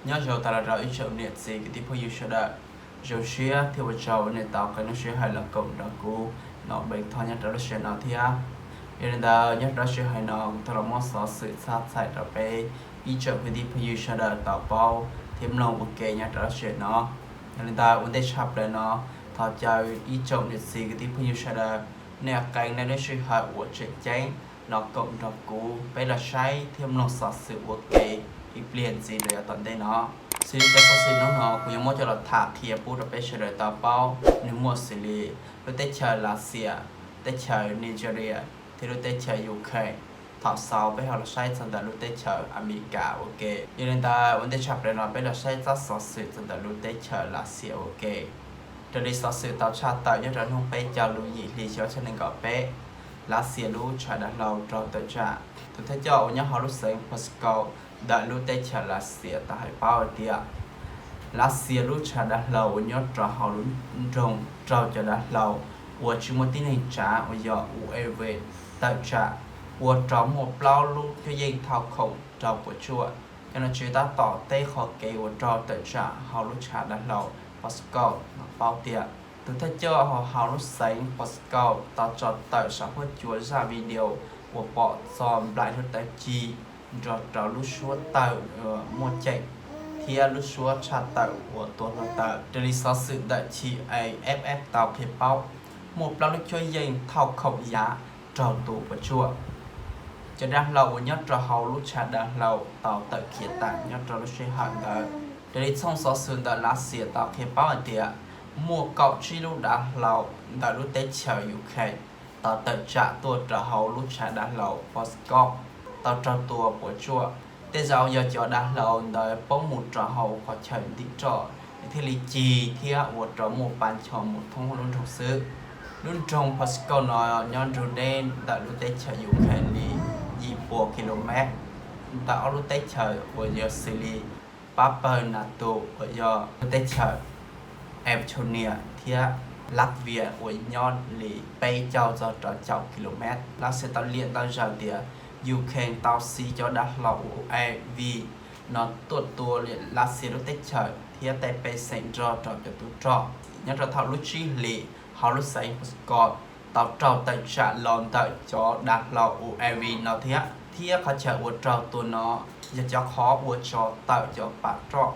Nyob zoo tag los rau ib tsoom niam txiv kwv tij phooj ywg sawv daws, zoo siab thiab ua tsaug uas nej tau qee lub sij hawm los koom nrog kuv Nom Npeej Thoj nyob rau lub sij hawm no thiab. Yog li ntawd nyob rau lub sij hawm no kuv tau los muab xov xwm txhab txhais rau peb ib tsoom kwv tij phooj ywg sawv daws tau paub thiab mloog ua ke nyob rau lub sij hawm no. Yog li ntawd ua ntej tshaj plaws no, thov caw ib tsoom niam txiv kwv tij phooj ywg sawv daws, nej qee nej lub sij hawm uas tseem ceeb los koom nrog kuv peb los saib thiab mloog xov xwm ua ke ib pliag ntxiv rau yav tom ntej no. Xws li cov xov xwm hnub no kuv yuav muab coj los tham qhia pub rau peb sawv daws tau paub, nws muaj xws li lub teb chaws Lav Xias, teb chaws Nigeria, thiab lub teb chaws Ukraine. Thaum xaus peb ho los saib txog ntawm lub teb chaws Amelikas ua ke. Yog li ntawd ua ntej tshaj plaws no peb los saib txoj xov xwm txog ntawm lub teb chaws Lav Xias ua ke. Raws li xov xwm tau tshaj tawm nyob rau hnub peb caug lub yim hli xyoo ob txhiab nees nkaum peb, Lav Xias lub tshav dav hlau raug tawm tsam. Tus thawj coj uas nyob hauv lub xeev Moscow ntawm lub teb chaws Lav Xias tau hais paub hais tias Lav Xias lub tshav dav hlau uas nyob rau hauv lub nroog raug cov dav hlau uas tsis muaj tib neeg tsav uas yog U A V tawm tsam, ua rau muaj plaub lub cuab yeej thauj khoom raug puas tsuaj. Cov nom tswv tab tom teb qhov kev uas raug tawm tsam hauv lub tshav dav hlau Moscow paub tias tus thawj coj hauv lub xeev Moscow tau tso tawm saum huab cua zaj video uas pom txog nplaim hluav taws cig nrog rau lub suab tawg muaj ceem thiab lub suab tshaj tawm uas tua hluav taws. Raws li xov xwm ntawm T A F F tau qhia paub, muaj plaub lub cuab yeej thauj khoom yav raug tua puas tsuaj. Cov dav hlau uas nyob rau hauv lub tshav dav hlau tau tawm khiav tas nyob rau lub sij hawm ntawd. Raws li txhooj xov xwm ntawm Lav Xias tau qhia paub hais tias muaj kaum tsib lub dav hlau ntawm lub teb chaws Ukraine tau tawm tsam tuaj rau hauv lub tshav dav hlau Moscow tau raug tua puas tsuaj. Tej zaum yog cov dav hlau ntawd poob mus rau hauv qhov chaw ntim roj thiaj li cig thiab ua rau muaj pa ncho mus thoob lub nroog xwb. Lub nroog Moscow no nyob nrug deb ntawm lub teb chaws Ukraine li yim puas kilomev ntawm ob lub teb chaws uas yog xws li pab pawg NATO uas yog lub teb chaws Estonia thiab Latvia uas nyob li peb caug txog rau caum kilomev. Lav Xias tau liam ntau zaus tias Ukraine tau siv cov dav hlau U A V no tuaj tua Lav Xias lub teb chaws thiab tej pej xeem nrog rau cov tub rog. Nyob rau thaum lub tsib hlis hauv lub xeev Moscow tau raug tawm tsam los ntawm cov dav hlau U A V no thiab, thiab qhov chaw uas raug tua no yog cov qhov uas tso tawm cov pa roj,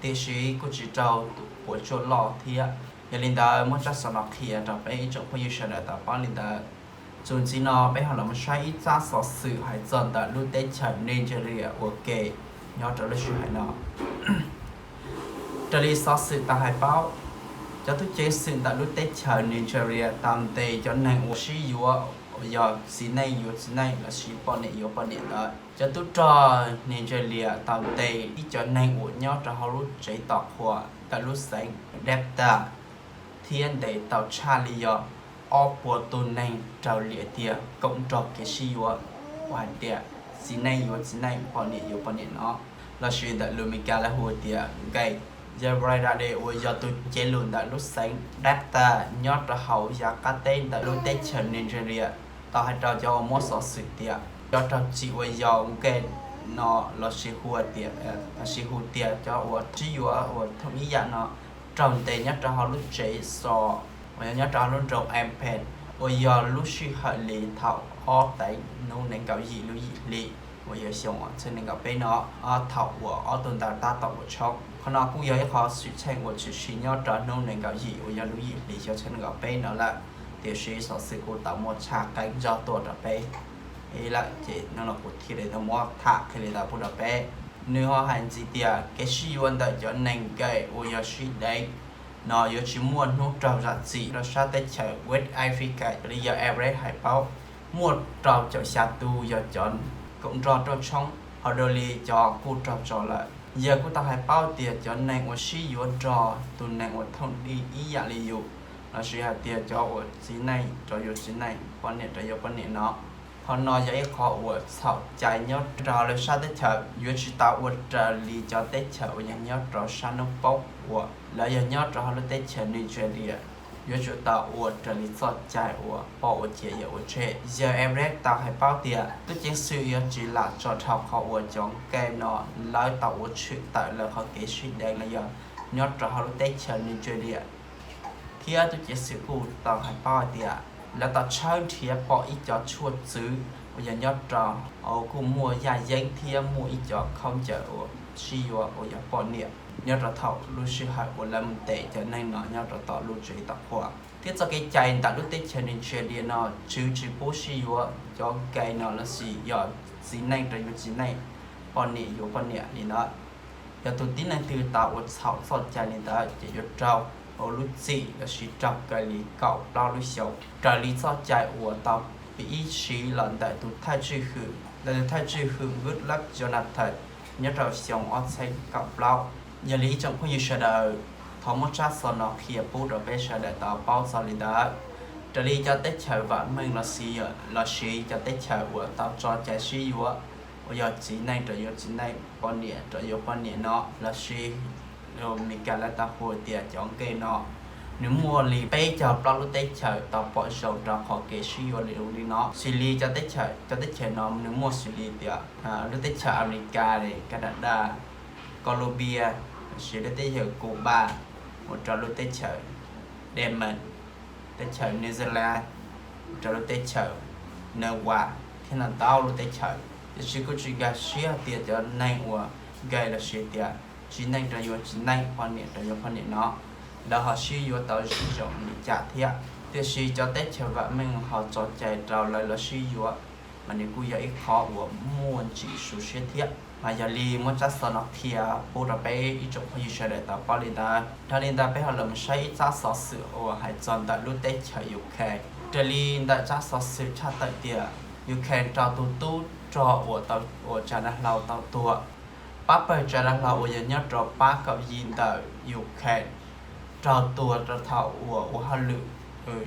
tiam sis kuj tsis raug puas tsuaj loj thiab. Yog li ntawd muab tsab xov no qhia rau peb ib tsoom phooj ywg sawv daws tau paub li ntawd. Txuas ntxiv no peb ho los mus saib ib tsab xov xwm hais txog ntawm lub teb chaws Nigeria ua ke nyob rau lub sij hawm no. Raws li xov xwm tau hais paub, cov tub ceev xwm ntawm lub teb chaws Nigeria tau ntes cov neeg uas sib yuav uas yog txiv neej yuav txiv neej los sis poj niam yuav poj niam ntawd. Cov tub rog Nigeria tau ntes ib cov neeg uas nyob rau hauv lub tsev tos qhua ntawm lub xeev Delta thiab ntes tau tshaj li yog ob puas tus neeg raug liam tias koom nrog kev sib yuav uas hais tias txiv neej yuav txiv neej, poj niam yuav poj niam no, los sis ntawm lus Meskas lawv hu tias gay. Yawg Brian Dade uas yog tus cev lus ntawm lub xeev Delta nyob rau hauv yav qab teb ntawm lub teb chaws Nigeria tau hais rau cov uas muab xov xwm tias cov raug txim uas yog gay no los sis hu tias, los sis hu tias cov uas sib yuav uas thooj ib yam no raug ntes nyob rau hauv lub tsev xo uas yog nyob rau hauv lub nroog Ampheih uas yog lub sij hawm li thaum ob teev hnub nees nkaum yim lub yim hli uas yog xyoo ob txhiab nees nkaum peb no, thaum uas ob tug ntawd tab tom ua tshoob. Qhov no kuj yog ib qho xwm txheej uas tshwm sim nyob rau hnub nees nkaum yim uas yog lub yim hli xyoo ob txhiab nees nkaum peb no lawm, tiam sis xov xwm kuj tau muaj tshaj qeeb zog tuaj rau peb lawm ces hnub no kuv thiaj li tau muab tham qhia li ntawd pub rau peb. Nws ho hais ntxiv tias kev sib yuav ntawm cov neeg gay uas yog sib deev no yuav tsis muaj hnub raug zam txim rau sab teb chaws West Africa. Raws li yawg Everett hais paub, muaj rau caum xya tus yog cov koom nrog rooj tshoob, ho dua li cov kuj raug tso lawm. Yawg kuj tau hais paub tias cov neeg uas sib yuav nrog tus neeg uas thooj dij ib yam li yus, los sis hais tias cov uas txiv neej rov yuav txiv neej, poj niam rov yuav poj niam no, qhov no yog ib qho uas txhaum cai nyob rau hauv lawv sab teb chaws, yuav tsis tau ua raws li cov teb chaws uas yog nyob rau sab hnub poob uas lawv yog nyob rau hauv lub teb chaws Nigeria. yuav tsum tau ua raws li txoj cai uas pom ua cia yog ua tseg. Yawg Everett tau hais paub tias tub ceev xwm yuav tsis lam tso dhau qhov uas cov game no lawv tau ua tshwm tawm lawv qhov kev sib deev los yog nyob rau hauv lub teb chaws Nigeria. Thiab tub ceev xwm kuj tau hais paub hais tias lawv tau tshawb nrhiav pom ib co tshuaj txwv uas yog nyob rau hauv kuj muaj yaj yeeb thiab muaj ib co khaub ncaws uas sib yuav uas yog poj niam nyob rau thaum lub sij hawm uas lawv mus ntes cov neeg no nyob rau tom lub tsev tom qhua. Thiab txoj kev cai ntawm lub teb chaws Nigeria no tswv tsis pub sib yuav cov game no los sis yog txiv neej rau yuav txiv neej, poj niam yuav poj niam li ntawd. Yog tus tib neeg twg tau ua txhaum txoj cai li ntawd ces yuav raug ua lub txim los sis raug kaw li kaum plaub lub xyoos raws li txoj cai uas tau pib siv los ntawm tus thawj tswj hwm, ntawm tus thawj tswj hwm Goodluck Jonathan nyob rau xyoo ob txhiab kaum plaub. Yog li ib tsoom phooj ywg sawv daws, thov muab tsab xov no qhia pub rau peb sawv daws tau paub txog li ntawd. Raws li cov teb chaws vam meej los sis, los sis cov teb chaws uas tau tso cai sib yuav uas yog txiv neej rau yuav txiv neej, poj niam rau yuav poj niam no los sis Amelikas lawv tau hu tias cov game no, nws muaj li peb caug plaub lub teb chaws tau pom zoo rau qhov kev sib yuav li no. Xws li cov teb chaws no nws muaj xws li tias lub teb chaws Amelikas, Canada, Colombia, los sis lub teb chaws Cuba, mus rau lub teb chaws Denmark, teb chaws New Zealand, mus rau lub teb chaws Norway thiab ntau lub teb chaws. Tiam sis kuj tsis nkag siab tias cov neeg uas game los sis tias txiv neej rau yuav txiv neej, poj niam rau yuav poj niam no, lawv ho sib yuav tau zoo li cas thiab. Tiam sis cov teb chaws vam meej ho tso cai rau lawv los sib yuav, mas nws kuj yog ib qhov uas muaj ntsis xu siab thiab. Mas yog li muab tsab xov no qhia pub rau peb ib tsoom phooj ywg sawv daws tau paub li ntawd. Dhau li ntawd peb ho los mus saib ib tsab xov xwm uas hais txog ntawm lub teb chaws Ukraine. Raws li ntawm tsab xov xwm tshaj tawm tias Ukraine raug tus tub rog uas tsa dav hlau tau tuag. Pab pawg tsa dav hlau uas yog nyob rau pab kaum yim ntawm Ukraine raug tuag rau thaum uas ua hauj lwm,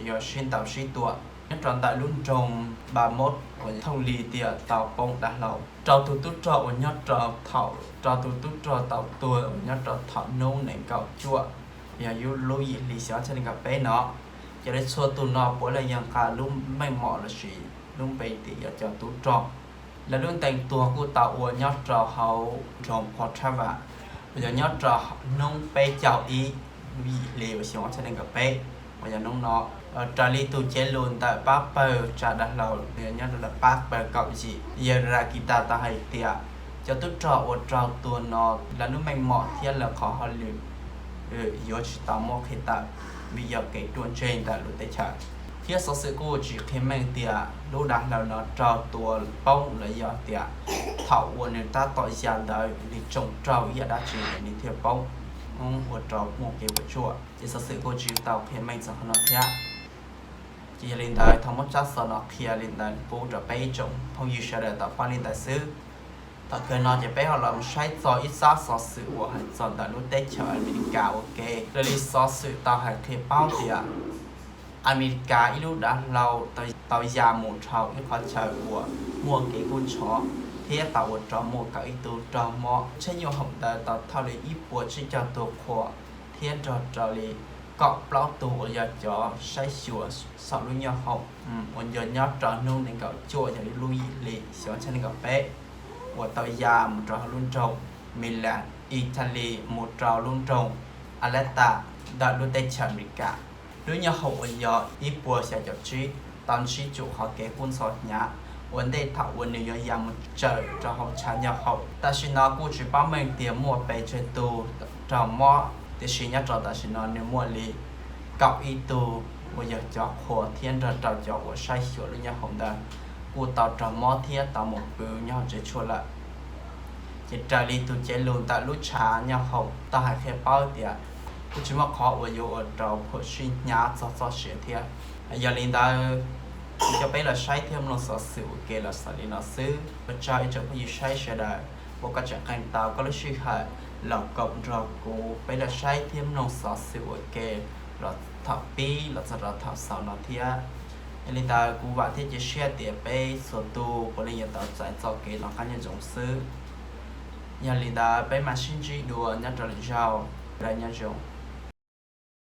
yog sib ntaus sib tua nyob rau ntawm lub nroog Bakhmut uas thooj li tias tau poob dav hlau. Raug tus tub rog uas nyob rau thaum, raug tus tub rog tau tuag uas nyob rau thaum hnub nees nkaum cuaj, yog lub yim hli xyoo ob txhiab nees nkaum peb no. Ces lawv txhua tus no puav leej yog nqa lub meej mom los sis lub npe tias yog cov tub rog. Lawv lub ntees tuag kuj tau ua nyob rau hauv nroog Poltava uas yog nyob rau hnub peb caug ib lub yim hli uas xyoo ob txhiab nees nkaum peb uas yog hnub no. Raws li tus cev lus ntawm pab pawg tsa dav hlau uas yog nyob rau ntawm pab pawg kaum yim, yawg Rakita tau hais tias cov tub rog uas raug tuag no lawv lub meej mom thiab lawv qhov hauj lwm yuav tsis tau muab qhia tawm vim yog kev ruaj ntseg ntawm lub teb chaws. Thiab xov xwm kuj tsis qhia meej tias lub dav hlau no raug tua poob los yog tias thaum uas nws tab tom ya ntawd nws tsoo raug ib yam dab tsi es nws thiaj poob, ua rau muaj kev puas tsuaj. Ces xov xwm kuj tsis tau qhia meej txog qhov no thiab. Ces yog li ntawd thov muab tsab xov no qhia li ntawd pub rau peb ib tsoom phooj ywg sawv daws tau paub li ntawd xwb. Thaum kawg no ces peb ho los saib txog ib tsab xov xwm uas hais txog ntawm lub teb chaws Amelikas ua ke. Raws li xov xwm tau hais qhia paub tias Amelikas ib lub dav hlau tau ya mus dhau ib qhov chaw uas muaj kev kub ntxhov thiab tau ua rau muaj kaum ib tug raug mob. Tsheb nyuaj hoom ntawd tau thauj li ib puas tsib caug tug qhua thiab nrog rau li kaum plaub tug uas yog cov saib xyuas saum lub nyuaj hoom uas yog nyob rau hnub nees nkaum cuaj yog lub yim hli xyoo ob txhiab nees nkaum peb uas tau ya mus rau hauv lub nroog Milan, Italy mus rau lub nroog Atlanta ntawm lub teb chaws Amelikas. Lub nyuaj hoom uas yog ib puas xya caum tsib tau ntsib tsum qhov kev kub ntxhov hnyav ua ntej thaum uas nws yuav ya mus tsaws rau hauv tshav nyuaj hoom. Tam sim no kuj tsis paub meej tias muaj pes tsawg tug raug mob, tiam sis nyob rau tam sim no nws muaj li kaum ib tug uas yog cov qhua thiab nrog rau cov uas saib xyuas lub nyuaj hoom ntawd kuj tau raug mob thiab tau mus pw nyob hauv tsev tshuaj lawm. Ces raws li tus cev lus ntawm lub tshav nyuaj hoom tau hais qhia paub tias kuj tsis muaj qhov uas yuav ua rau phom sij hnyav txog txoj sia thiab. Yog li ntawd, kuv coj peb los saib thiab mloog xov xwm ua ke los xaus li no xwb. Ua tsaug ib tsoom phooj ywg saib sawv daws uas koj tseem qee tau koj lub sij hawm los koom nrog kuv peb los saib thiab mloog xov xwm ua ke los thaum pib los txog rau thaum xaus no thiab. Yog li ntawd kuv vam thiab cia siab tias peb txhua tus puav leej yuav tau txais txoj kev noj qab nyob zoo xwb. Yog li ntawd peb mam sib ntsib dua nyob rau lwm zaug, sawv daws nyob zoo.